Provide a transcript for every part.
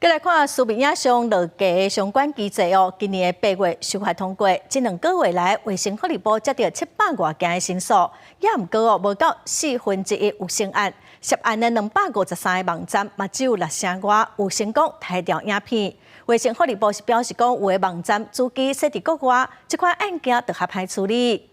閣來看私密影像落架的相關機制哦，今年的8月修法通過，這兩個月來，衛生福利部接著700外件的申訴，也毋過哦，無夠1/4有成案，涉案的253個網站嘛只有6成外有成功刣掉影片。衛生福利部是表示講，有的網站主機設佇國外，這款案件就較歹處理。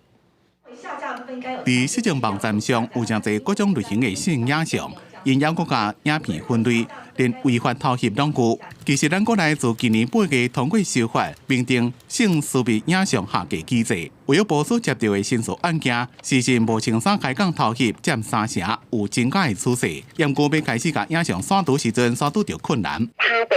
佇色情網站上有誠濟各種類型的性影像，營養閣共影片分類，連違法偷翕攏有。其實咱國內自今年8月通過修法，明定性私密影像下架機制。衛育部所接著的申訴案件，事實無穿衫開講偷翕佔三成，有增加的趨勢。毋過欲開始共影像刪除時陣，煞拄著困難。他的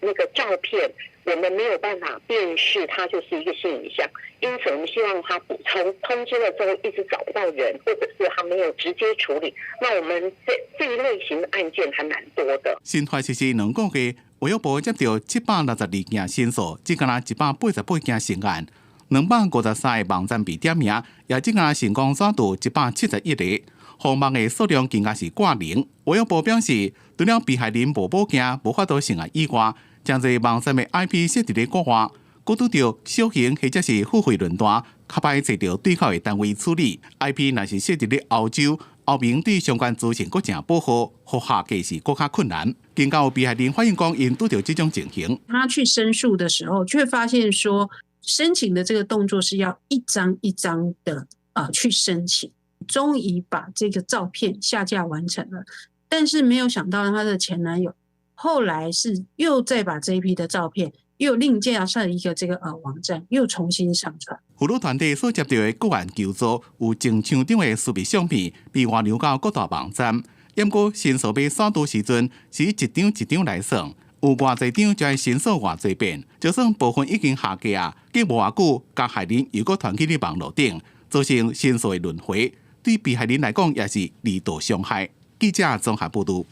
那個照片，我們沒有辦法辨識，它就是一個性影像，因此我們希望他補充通知了之後，一直找不到人，或者是他沒有直接處理。那我們這一類型的案件還蠻多的。新法實施2個月，衛育部接著762件申訴，只干焦188件成案，253個網站被點名，也只干焦成功刪除171個。封網的數量更加是掛零。衛育部表示，除了被害人無報警、無法度成案以外，誠濟網站的 IP 設佇咧國外，閣拄著小型或者是付費論壇，較歹揣著對口的單位處理。IP 若是設佇咧歐洲，歐盟對相關資訊閣誠保護，予下架是閣較困難。更加有被害人反映講，𪜶拄著這種情形。他去申訴的時候，卻發現說申請的這個動作是要一張一張的啊去申請，終於把這個照片下架完成了，但是沒有想到他的前男友後來是又再把這一批的照片又另架上一個這個網站，又重新上傳。婦女團體所接著的個案求助，有成千張的私密相片被外流到各大網站。毋過申訴欲刪除時陣，是一張一張來算，有偌濟張就愛申訴偌濟遍。就算部分已經下架啊，過無偌久，加害人又閣傳去咧網路頂，造成申訴的輪迴，對被害人來講也是二度傷害。記者綜合報導。